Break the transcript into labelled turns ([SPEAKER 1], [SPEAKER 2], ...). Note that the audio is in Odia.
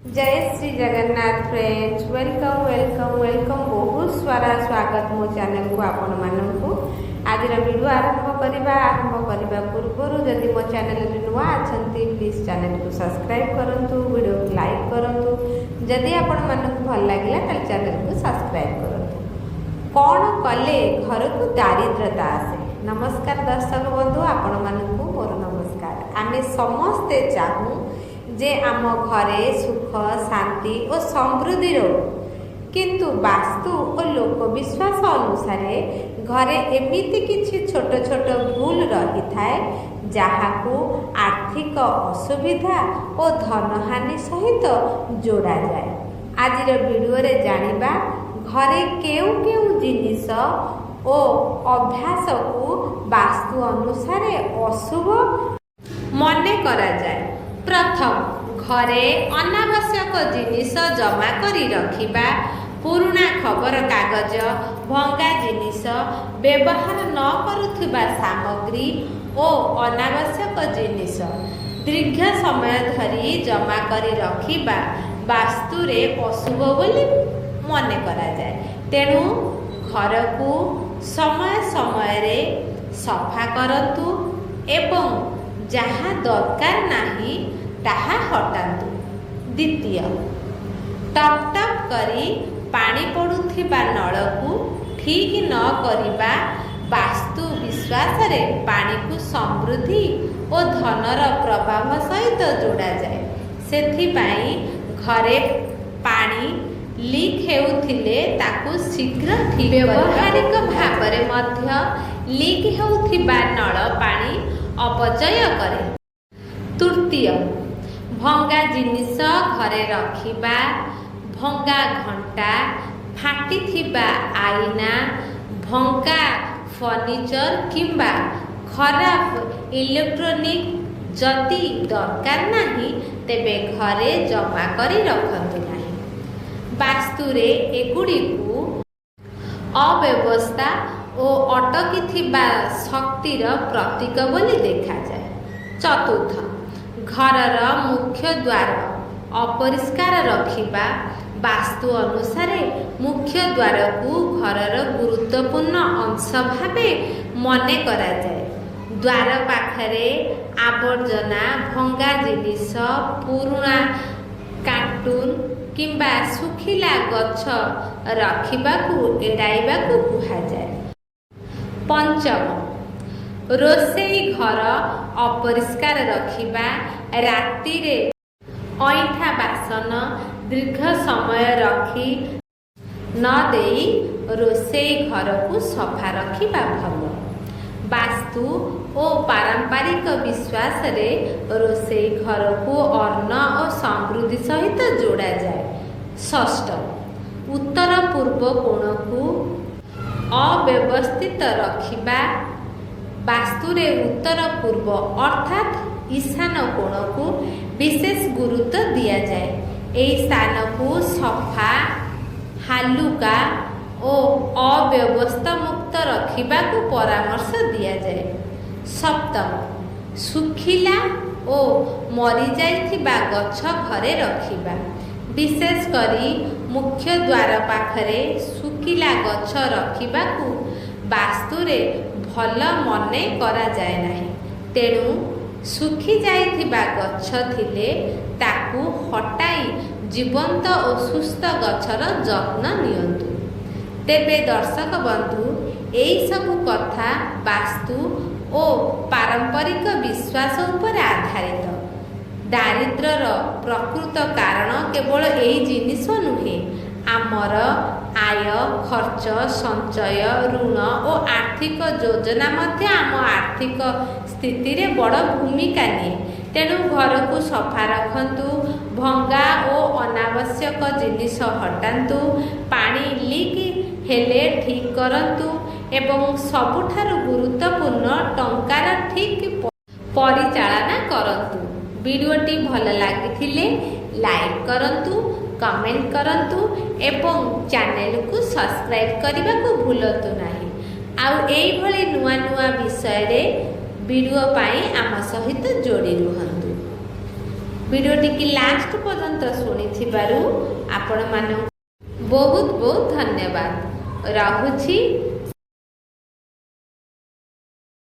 [SPEAKER 1] ଜୟ Shri Jagannath friends, welcome, welcome, welcome. ବହୁତ ସାରା ସ୍ୱାଗତ ମୋ ଚ୍ୟାନେଲକୁ ଆପଣମାନଙ୍କୁ। ଆଜିର ଭିଡ଼ିଓ ଆରମ୍ଭ କରିବା। ଆରମ୍ଭ କରିବା ପୂର୍ବରୁ ଯଦି ମୋ ଚ୍ୟାନେଲରେ ନୂଆ ଅଛନ୍ତି, ପ୍ଲିଜ୍ ଚ୍ୟାନେଲକୁ ସବସ୍କ୍ରାଇବ୍ କରନ୍ତୁ, ଭିଡ଼ିଓକୁ ଲାଇକ୍ କରନ୍ତୁ। ଯଦି ଆପଣମାନଙ୍କୁ ଭଲ ଲାଗିଲା, ତାହେଲେ ଚ୍ୟାନେଲକୁ ସବସ୍କ୍ରାଇବ୍ କରନ୍ତୁ। କ'ଣ କଲେ ଘରକୁ ଦାରିଦ୍ରତା ଆସେ? ନମସ୍କାର ଦର୍ଶକ ବନ୍ଧୁ, ଆପଣମାନଙ୍କୁ ମୋର ନମସ୍କାର। ଆମେ ସମସ୍ତେ ଚାହୁଁ ଯେ ଆମ ଘରେ ସୁଖ, ଶାନ୍ତି ଓ ସମୃଦ୍ଧି ରହୁ। କିନ୍ତୁ ବାସ୍ତୁ ଓ ଲୋକବିଶ୍ୱାସ ଅନୁସାରେ ଘରେ ଏମିତି କିଛି ଛୋଟ ଛୋଟ ଭୁଲ ରହିଥାଏ, ଯାହାକୁ ଆର୍ଥିକ ଅସୁବିଧା ଓ ଧନହାନି ସହିତ ଯୋଡ଼ାଯାଏ। ଆଜିର ଭିଡ଼ିଓରେ ଜାଣିବା ଘରେ କେଉଁ କେଉଁ ଜିନିଷ ଓ ଅଭ୍ୟାସକୁ ବାସ୍ତୁ ଅନୁସାରେ ଅଶୁଭ ମନେ କରାଯାଏ। ପ୍ରଥମ, ଘରେ ଅନାବଶ୍ୟକ ଜିନିଷ ଜମା କରି ରଖିବା। ପୁରୁଣା ଖବରକାଗଜ, ଭଙ୍ଗା ଜିନିଷ, ବ୍ୟବହାର ନ କରୁଥିବା ସାମଗ୍ରୀ ଓ ଅନାବଶ୍ୟକ ଜିନିଷ ଦୀର୍ଘ ସମୟ ଧରି ଜମା କରି ରଖିବା ବାସ୍ତୁରେ ଅଶୁଭ ବୋଲି ମନେ କରାଯାଏ। ତେଣୁ ଘରକୁ ସମୟ ସମୟରେ ସଫା କରନ୍ତୁ ଏବଂ ଯାହା ଦରକାର ନାହିଁ ତାହା ହଟାନ୍ତୁ। ଦ୍ୱିତୀୟ, ଟପ୍ ଟପ୍ କରି ପାଣି ପଡ଼ୁଥିବା ନଳକୁ ଠିକ୍ ନ କରିବା। ବାସ୍ତୁ ବିଶ୍ୱାସରେ ପାଣିକୁ ସମୃଦ୍ଧି ଓ ଧନର ପ୍ରବାହ ସହିତ ଯୋଡ଼ାଯାଏ। ସେଥିପାଇଁ ଘରେ ପାଣି ଲିକ୍ ହେଉଥିଲେ ତାକୁ ଶୀଘ୍ର ଠିକ୍। ବ୍ୟବହାରିକ ଭାବରେ ମଧ୍ୟ ଲିକ୍ ହେଉଥିବା ନଳ ପାଣି ଅପଚୟ କରେ। ତୃତୀୟ, ଭଙ୍ଗା ଜିନିଷ ଘରେ ରଖିବା। ଭଙ୍ଗା ଘଣ୍ଟା, ଫାଟିଥିବା ଆଇନା, ଭଙ୍ଗା ଫର୍ଣ୍ଣିଚର କିମ୍ବା ଖରାପ ଇଲେକ୍ଟ୍ରୋନିକ୍ ଯଦି ଦରକାର ନାହିଁ, ତେବେ ଘରେ ଜମା କରି ରଖନ୍ତୁ ନାହିଁ। ବାସ୍ତୁରେ ଏଗୁଡ଼ିକୁ ଅବ୍ୟବସ୍ଥା ଓ ଅଟକିଥିବା ଶକ୍ତିର ପ୍ରତୀକ ବୋଲି ଦେଖାଯାଏ। ଚତୁର୍ଥ, ଘରର ମୁଖ୍ୟ ଦ୍ୱାର ଅପରିଷ୍କାର ରଖିବା। ବାସ୍ତୁ ଅନୁସାରେ ମୁଖ୍ୟ ଦ୍ୱାରକୁ ଘରର ଗୁରୁତ୍ୱପୂର୍ଣ୍ଣ ଅଂଶ ଭାବେ ମନେ କରାଯାଏ। ଦ୍ୱାର ପାଖରେ ଆବର୍ଜନା, ଭଙ୍ଗା ଜିନିଷ, ପୁରୁଣା କାର୍ଟୁନ କିମ୍ବା ଶୁଖିଲା ଗଛ ରଖିବାକୁ ଏଡ଼ାଇବାକୁ କୁହାଯାଏ। ପଞ୍ଚମ, ରୋଷେଇ ଘର ଅପରିଷ୍କାର ରଖିବା। ରାତିରେ ଅଇଁଠା ବାସନ ଦୀର୍ଘ ସମୟ ରଖି ନ ଦେଇ ରୋଷେଇ ଘରକୁ ସଫା ରଖିବା ଭଲ। ବାସ୍ତୁ ଓ ପାରମ୍ପରିକ ବିଶ୍ୱାସରେ ରୋଷେଇ ଘରକୁ ଅନ୍ନ ଓ ସମୃଦ୍ଧି ସହିତ ଯୋଡ଼ାଯାଏ। ଷଷ୍ଠ, ଉତ୍ତର ପୂର୍ବ କୋଣକୁ ଅବ୍ୟବସ୍ଥିତ ରଖିବା। ବାସ୍ତୁରେ ଉତ୍ତର ପୂର୍ବ ଅର୍ଥାତ୍ ଈଶାନ କୋଣକୁ ବିଶେଷ ଗୁରୁତ୍ୱ ଦିଆଯାଏ। ଏହି ସ୍ଥାନକୁ ସଫା, ହାଲୁକା ଓ ଅବ୍ୟବସ୍ଥା ମୁକ୍ତ ରଖିବାକୁ ପରାମର୍ଶ ଦିଆଯାଏ। ସପ୍ତମ, ଶୁଖିଲା ଓ ମରିଯାଇଥିବା ଗଛ ଘରେ ରଖିବା। ବିଶେଷ କରି ମୁଖ୍ୟ ଦ୍ୱାର ପାଖରେ ଶୁଖିଲା ଗଛ ରଖିବାକୁ ବାସ୍ତୁରେ ଭଲ ମନେ କରାଯାଏ ନାହିଁ। ତେଣୁ ଶୁଖି ଯାଇଥିବା ଗଛ ଥିଲେ ତାକୁ ହଟାଇ ଜୀବନ୍ତ ଓ ସୁସ୍ଥ ଗଛର ଯତ୍ନ ନିଅନ୍ତୁ। ତେବେ ଦର୍ଶକ ବନ୍ଧୁ, ଏହିସବୁ କଥା ବାସ୍ତୁ ଓ ପାରମ୍ପରିକ ବିଶ୍ୱାସ ଉପରେ ଆଧାରିତ। ଦାରିଦ୍ର୍ୟର ପ୍ରକୃତ କାରଣ କେବଳ ଏଇ ଜିନିଷ ନୁହେଁ। ଆମର ଆୟ, ଖର୍ଚ୍ଚ, ସଞ୍ଚୟ, ଋଣ ଓ ଆର୍ଥିକ ଯୋଜନା ମଧ୍ୟ ଆମ ଆର୍ଥିକ ସ୍ଥିତିରେ ବଡ଼ ଭୂମିକା ନିଏ। ତେଣୁ ଘରକୁ ସଫା ରଖନ୍ତୁ, ଭଙ୍ଗା ଓ ଅନାବଶ୍ୟକ ଜିନିଷ ହଟାନ୍ତୁ, ପାଣି ଲିକ୍ ହେଲେ ଠିକ୍ କରନ୍ତୁ ଏବଂ ସବୁଠାରୁ ଗୁରୁତ୍ୱପୂର୍ଣ୍ଣ, ଟଙ୍କାର ଠିକ୍ ପରିଚାଳନା କରନ୍ତୁ। ଭିଡ଼ିଓଟି ଭଲ ଲାଗିଥିଲେ ଲାଇକ୍ କରନ୍ତୁ, କମେଣ୍ଟ କରନ୍ତୁ ଏବଂ ଚ୍ୟାନେଲକୁ ସବସ୍କ୍ରାଇବ୍ କରିବାକୁ ଭୁଲନ୍ତୁ ନାହିଁ। ଆଉ ଏଇଭଳି ନୂଆ ନୂଆ ବିଷୟରେ ଭିଡ଼ିଓ ପାଇଁ ଆମ ସହିତ ଯୋଡ଼ି ରୁହନ୍ତୁ। ଭିଡ଼ିଓଟିକି ଲାଷ୍ଟ ପର୍ଯ୍ୟନ୍ତ ଶୁଣିଥିବାରୁ ବୁଝିଥିବାରୁ ଆପଣମାନଙ୍କୁ ବହୁତ ବହୁତ ଧନ୍ୟବାଦ। ରହୁଛି।